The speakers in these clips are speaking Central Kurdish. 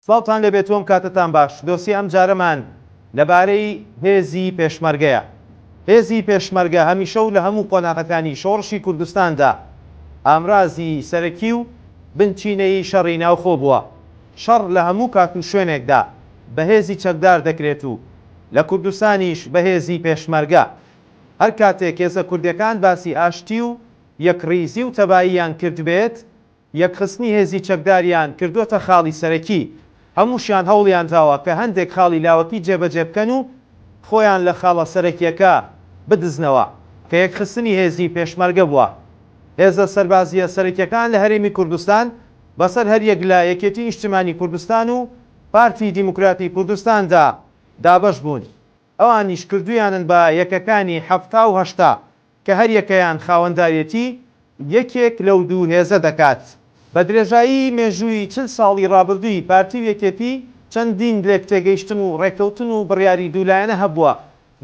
سڵاوتان لێبێت و ئەم کاتەتان باش، دۆسیەی ئەم جارەمان لەبارەی هێزی پێشمەرگەیە. هێزی پێشمەرگە هەمیشە و لە هەموو قۆناغەکانی شۆڕشی کوردستاندا ئامرازی سەرەکی و بنچینەیی شەڕی ناوخۆ بووە. شەڕ لە هەموو کات و شوێنێکدا بە هێزی چەکدار دەکرێت و لە کوردستانیش بە هێزی پێشمەرگە. هەر کاتێک هێزە کوردیەکان باسی ئاشتی و یەکڕیزی و تەباییان کردبێت، یەکخستنی هێزی چەکداریان کردووەتە خاڵی سەرەکی، هەمووشیان هەوڵیانداوە کە هەندێک خاڵی لاوەکی جێبەجێ بکەن و خۆیان لە خاڵە سەرەکییەکە بدزنەوە کە یەکخستنی هێزی پێشمەرگە بووە. هێزە سەربازییە سەرەکییەکان لە هەرێمی کوردستان بەسەر هەریەک لە یەکێتی نیشتمانی کوردستان و پارتی دیموکراتی کوردستاندا دابەش بوون، ئەوانیش کردوویانن بە یەکەکانی 70 و 80 کە هەریەکەیان خاوەندارێتی یەکێک لەو دوو هێزە دەکات. بە درێژایی مێژووی 40 ساڵی ڕابردووی پارتی و یەکێتی چەندین لێکتێگەیشتن و ڕێککەوتن و بڕیاری دوولایەنە هەبووە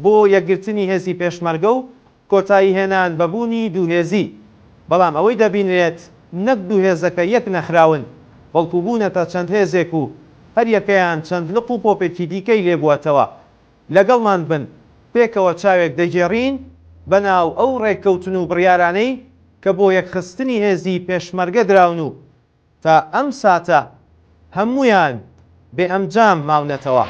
بۆ یەکگرتنی هێزی پێشمەرگە و کۆتایی هێنان بە بوونی دوو هێزی، بەڵام ئەوەی دەبینرێت نەک دوو هێزەکە یەک نەخراون، بەڵکو بوونەتە چەند هێزێک و هەریەکەیان چەند لق و پۆپێکی دیکەی لێبووەتەوە. لەگەڵمان بن، پێکەوە چاوێک دەگێڕین بەناو ئەو ڕێککەوتن و بڕیارانەی کە بۆ یەکخستنی هێزی پێشمەرگە دراون و تا ئەم ساتە هەموویان بێ ئەمجام ماونەتەوە.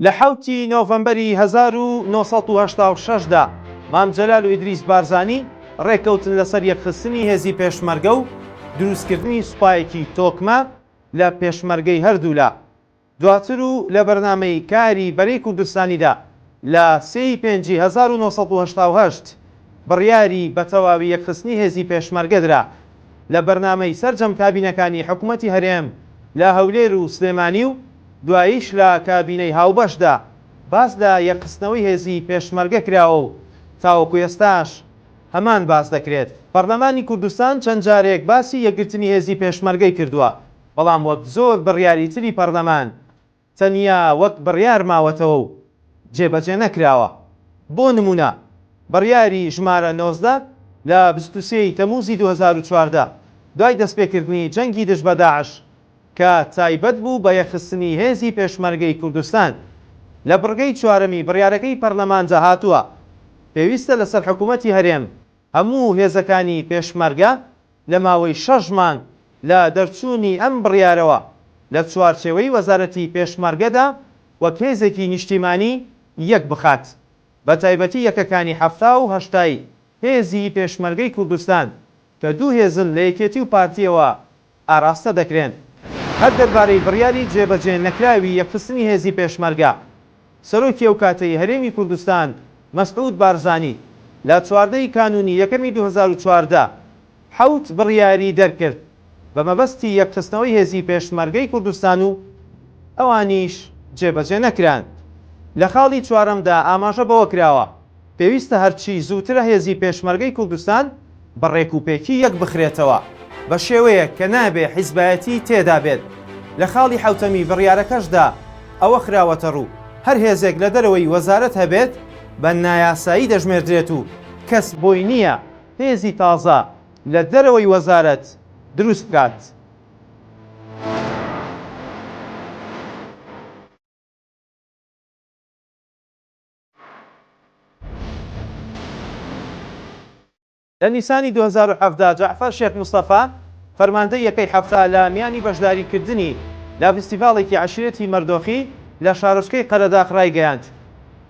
لە حەوتی نۆڤەمبەری 1986 دا مام جەلال و ئیدریس بارزانی ڕێککەوتن لەسەر یەکخستنی هێزی پێشمەرگە و دروستکردنی سوپایەکی تۆکمە لە پێشمەرگەی هەردوولا. دواتر و لە بەرنامەی کاری بەرەی کوردستانیدا لە سێ ی پێنجی 1988 بڕیاری بە تەواوی یەکخستنی هێزی پێشمەرگە درا لە بەرنامەی سەرجەم کابینەکانی حکومەتی هەرێم لە هەولێر و سلێمانی و دواییش لە کابینەی هاوبەشدا باس لە یەکخستنەوەی هێزی پێشمەرگە کراوە و تاوەکو ئێستاش هەمان باس دەکرێت. پەرلەمانی کوردستان چەند جارێک باسی یەکگرتنی هێزی پێشمەرگەی کردووە، بەڵام وەک زۆر بڕیاری تری پەرلەمان تەنیا وەک بڕیار ماوەتەوە و جێبەجێ نەکراوە. بۆ نموونە بڕیاری ژمارە 19 لە 23 ی تەمووزی 2014 دوای دەستپێکردنی جەنگی دژ بە داعش کە تایبەت بوو بە یەکخستنی هێزی پێشمەرگەی کوردستان، لە بڕگەی چوارەمی بڕیارەکەی پەرلەماندا هاتووە، پێویستە لەسەر حکوومەتی هەرێم هەموو هێزەکانی پێشمەرگە لە ماوەی شەش مانگ لە دەرچوونی ئەم بڕیارەوە لە چوارچێوەی وەزارەتی پێشمەرگەدا وەک هێزێکی نیشتیمانی یەک بخات بە تایبەتی یەکەکانی 70 و هەشتای هێزی پێشمەرگەی کوردستان کە دوو هێزن لە یەکێتی و پارتیەوە ئاراستە دەکرێن. هەر دەربارەی بڕیاری جێبەجێ نەکراوی یەکخستنی هێزی پێشمەرگە، سەرۆکی ئەوکاتەی هەرێمی کوردستان مەسعود بارزانی لە 14 ی کانوونی یەکەمی 2014 حەوت بڕیاری دەرکرد بە مەبەستی یەکخستنەوەی هێزی پێشمەرگەی کوردستان و ئەوانیش جێبەجێ نەکران. لە خاڵی چوارەمدا ئاماژە بەوە کراوە، پێویستە هەرچی زووترە هێزی پێشمەرگەی کوردستان بە ڕێکوپێکی یەک بخرێتەوە، بە شێوەیەک کە نابێ حیزبایەتی تێدا بێت. لە خاڵی حەوتەمی بڕیارەکەشدا ئەوە خراوەتەڕوو، هەر هێزێک لە دەرەوەی وەزارەت هەبێت بە نایاسایی دەژمێردرێت و کەس بۆی نییە هێزی تازە لە دەرەوەی وەزارەت دروست بکات. لە نیسانی 2017 جەعفەر شێخ مستەفا، فەرماندەی یەکەی 70 لە میانی بەشداریکردنی لە فیستیڤاڵێکی عەشیرەتی مەردۆخی لە شارۆچکەی قەرەداخ رایگەیاند،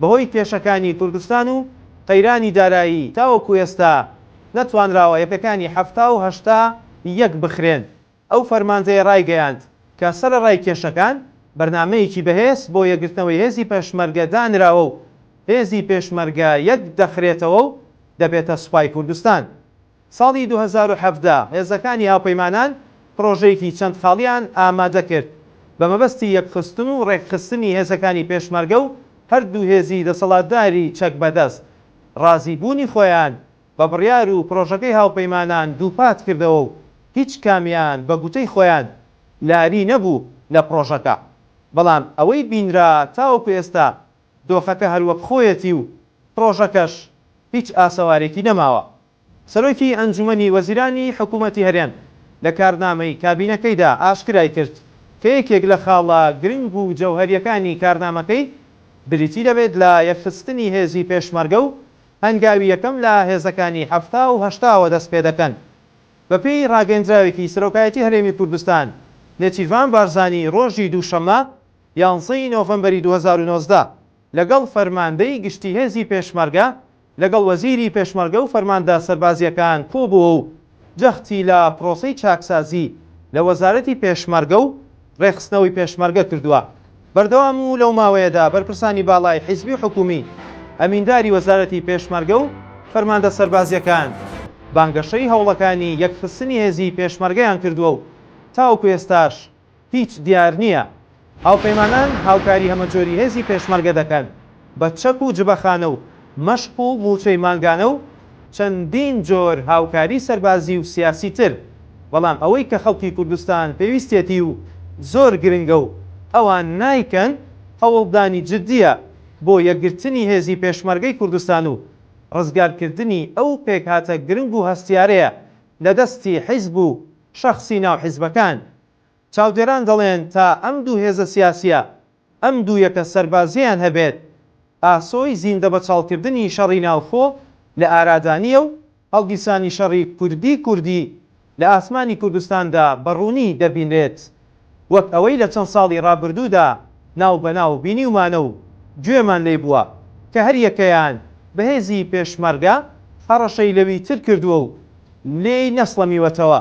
بەهۆی کێشەکانی کوردستان و قەیرانی دارایی تاوەکو ئێستا نەتوانراوە یەکەکانی 70 و 80 یەک بخرێن. ئەو فەرماندەیە رایگەیاند کە سەرەڕای کێشەکان، بەرنامەیەکی بەهێز بۆ یەکگرتنەوەی هێزی پێشمەرگە دانراوە و هێزی پێشمەرگە یەک دەخرێتەوە و دەبێتە سوپای کوردستان. ساڵی 2017 هێزەکانی هاوپەیمانان پڕۆژەیەکی چەند خاڵیان ئامادە کرد بە مەبەستی یەکخستن و ڕێکخستنی هێزەکانی پێشمەرگە و هەردوو هێزی دەسەڵاتداری چەک بەدەست ڕازی بوونی خۆیان بە بڕیار و پڕۆژەکەی هاوپەیمانان دووپات کردەوە و. هیچ کامیان بە گوتەی خۆیان لاری نەبوو لە پڕۆژەکە، بەڵام ئەوەی بینرا تاوەکو ئێستا دۆخەکە هەروەک خۆیەتی و پڕۆژەکەش هیچ ئاسەوارێکی نەماوە. سەرۆکی ئەنجومەنی وەزیرانی حکومەتی هەرێم لە کارنامەی کابینەکەیدا ئاشکرای کرد کە یەکێک لە خاڵە گرنگ و جەوهەرییەکانی کارنامەکەی بریتی دەبێت لە یەکخستنی هێزی پێشمەرگە و هەنگاوی یەکەم لە هێزەکانی 70 و هەشتاوە دەستپێدەکەن. بەپێی ڕاگەیندراوێکی سەرۆکایەتی هەرێمی کوردستان، نێچیرڤان بارزانی ڕۆژی دووشەممە یانزە ی نۆڤەمبەری 2019 لەگەڵ فەرماندەی گشتی هێزی پێشمەرگە لەگەڵ وەزیری پێشمەرگە و فەرماندە سەربازییەکان کۆبووە و جەختی لە پرۆسەی چاکسازی لە وەزارەتی پێشمەرگە و رێکخستنەوەی پێشمەرگە کردووە. بەردەوام و لەو ماوەیەدا بەرپرسانی باڵای حیزبی و حکوومی، ئەمینداری وەزارەتی پێشمەرگە و فەرماندە سەربازییەکان بانگەشەی هەوڵەکانی یەکخستنی هێزی پێشمەرگەیان کردووە و تاوەکو ئێستاش هیچ دیار نییە. هاوپەیمانان هاوکاری هەمەجۆری هێزی پێشمەرگە دەکەن بە چەک و جبەخانە و مەشق و مووچەی مانگانە و چەندین جۆر هاوکاری سەربازی و سیاسی تر، بەڵام ئەوەی کە خەڵکی کوردستان پێویستیەتی و زۆر گرنگە و ئەوان نایکەن هەوڵدانی جدییە بۆ یەکگرتنی هێزی پێشمەرگەی کوردستان و ڕزگارکردنی ئەو پێکهاتە گرنگ و هەستیارەیە لە دەستی حیزب و شەخسی ناو حیزبەکان. چاودێران دەڵێن تا ئەم دوو هێزە سیاسیە ئەم دوو یەکە سەربازیەیان هەبێت، ئاسۆی زیندەبەچاڵکردنی شەڕی ناوخۆ لە ئارادا نیە و هەڵگیرسانی شەڕی کوردی کوردی لە ئاسمانی کوردستاندا بە ڕوونی دەبینرێت وەک ئەوەی لە چەند ساڵی ڕابردوودا ناو بە ناو بینیومانە و گوێمان لێی بووە کە هەریەکەیان بە هێزی پێشمەرگە هەڕەشەی لەوی تر کردووە و لێی نەسڵەمیوەتەوە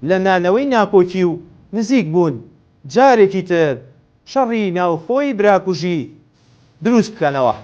لە نانەوەی ناکۆکی و نزیک بوون جارێکی تر شەڕی ناوخۆی براکوژی دروست بکەنەوە.